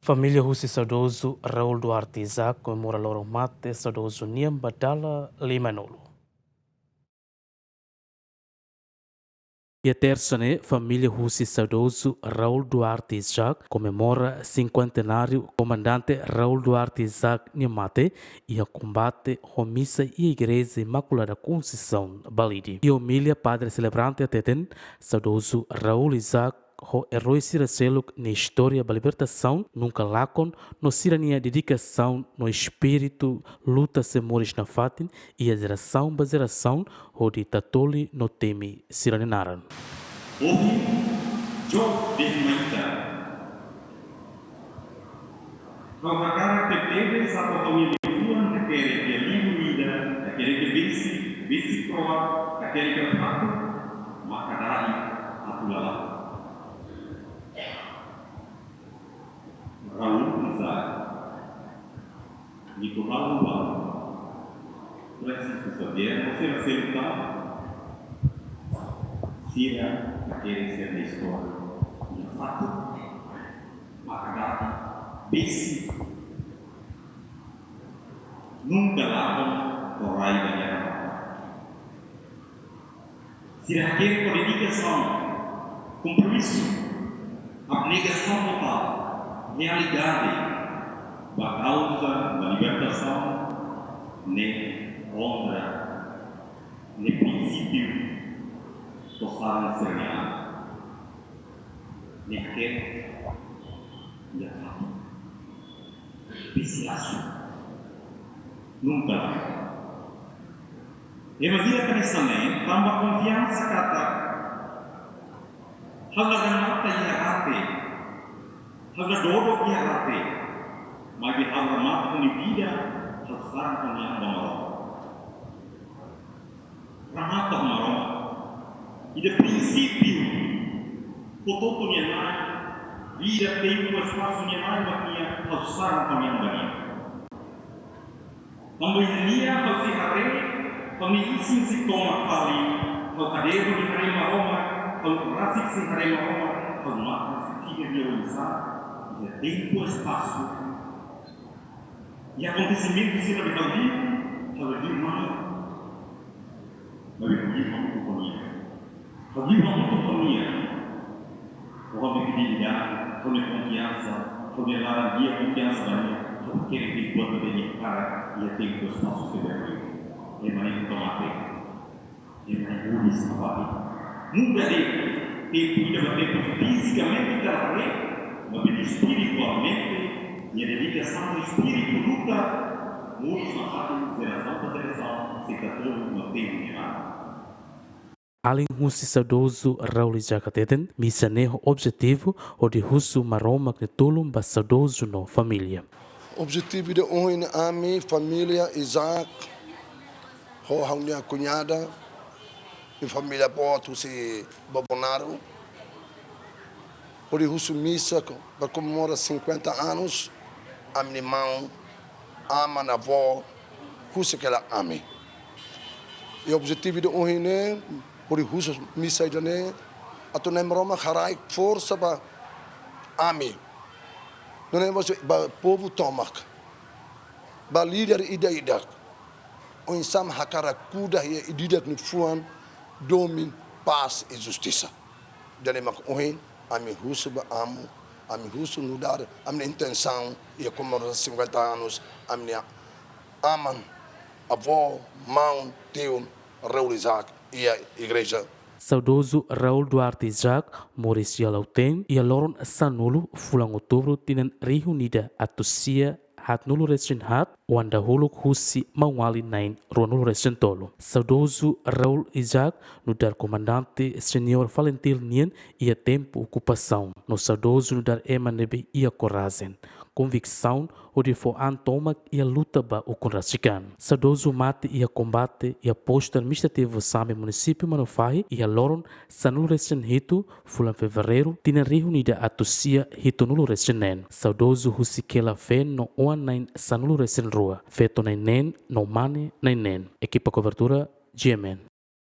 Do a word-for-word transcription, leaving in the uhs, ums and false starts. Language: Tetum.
Família husi saudozu Raul Duarte Isaac komemora loron mate saudozu nian ba dala lima-nulu. Iha tersa ne'e, família husi saudozu Raul Duarte Isaac komemora sinkuentenáriu Komandante Raul Duarte Isaac nia mate iha kombate ho misa iha Igreja Imaculada Conceição, Balide. Iha omilia, padre selebrante hateten, saudozu Raul Isaac ho erói sira seluk nia istória ba libertasaun nunka lakon, no sira-nia dedikasaun no espíritu luta sei moris nafatin iha jerasaun ba jerasaun, hodi tatoli no temi sira-nia naran. Ohin, Job de Maita. Ha'u hakarak tebetebes atu ha'u-nia liafuan hakerek iha livru ida, hakerek iha besik, besik-kro'at, hakerek iha fatuk, maka da'et atu lala'ok. Raul Isaac, Nicolau Lobato, Francisco Xavier, no sira seluk tan, sira hakerek sira-nia istória iha fatuk, maka da'et, besik, nunka lakon ho rai ba nia. Sira hakerek ho dedikasaun, kompromisu, abnegasaun totál, lealdade ba kauza, ba libertasaun, ne'e onra, ne'e prinsípiu, tosaran sira-nia an. Ne'e hakerek iha fatuk. Besik lasu. Nunka. Ema sira hanesan ne'e, tanba konfiansa katak ha'u la remata iha rate, ha'u la dodok iha rate, maibé ha'u remata ha'u-nia vida, ha'u saran ha'u-nia an ba Maromak. Remata ho Maromak. Ida prinsípiu, hotu-hotu nia Na'i, vida, tempu, espasu nia Na'i, mak nia, ha'u saran ha'u-nia an ba nia. Tanba iha nia ha'u sei haree, ha'u-nia isin sei tomak fali, ha'u kadernu sei haree Maromak, ha'u rasik sei haree Maromak, ha'u matan sei tiga dia oinsá, iha tempu, espasu, iha akontesimentu sira ne'ebé ha'u liu, ha'u la liu malu. Maibé ha'u liu hamutuk ho nia. Ha'u liu hamutuk ho nia. Ho ha'u-nia fidelidade, ho ha'u-nia konfiansa, ho ha'u-nia laran-di'ak konfiansa ba nia, ha'u hakerek de'it buat ida-ne'e para iha tempu, espasu sira ne'ebé. Ema ne'e nunka mate. Ema ne'e moris nafatin. Muda de'it, tempu ida ba tempu, fizikamente ita la haree, maibé espiritualmente, nia dedikasaun, espíritu luta, moris nafatin, jerasaun ba jerasaun, sei tatoli no temi nia naran. Alin husi saudozu Raul Isaac hateten, misa ne'e ho objetivu hodi husu Maromak nia tulun ba saudozu no família. Objetivu ida ohin, ami família Isaac, ho ha'u-nia kuñada, nia família boot husi Bobonaro, hodi husu misa ko-, ba komemora sinkuenta anus, ami-nia maun, aman, avó, husik hela ami. I objetivu ida ohin ne'e, hodi husu misa ida-ne'e, atu Na'i Maromak haraik forsa ba ami. Nune'e mós ba povu tomak, ba líder ida-idak. Oinsá mak hakarak kuda iha ida-idak nia fuan, domin, pás i justisa. Ida-ne'e mak ohin, ami husu ba amu, ami husu nu'udar, ami-nia intensaun, iha komemorasaun sinkuenta anus, ami-nia aman, avó, maun, tiu, Raul Isaac, iha igreja. Saudozu Raul Duarte Isaac moris iha Lautém, iha loron sanulu, fulan Outubru, tinan rihun ida atus sia haatnulu-resin-haat, oan dahuluk husi maun-alin na'in ruanulu-resin-tolu. Saudozu Raul Isaac nu'udar komandante seniór FALINTIL nian iha tempu okupasaun. No saudozu nu'udar ema ne'ebé iha korajen, konviksaun hodi fó an tomak iha luta ba ukun rasik an. Saudozu mate iha kombate iha Postu Administrativu Same, Munisípiu Manufahi, iha loron sanulu-resin-hitu, fulan Fevereiru, tinan rihun ida atus sia hitunulu-resin-neen. Saudozu husik hela feen no oan na'in sanulu-resin-rua, feto na'in-neen no mane na'in-neen. Ekipa kobertura, G M N.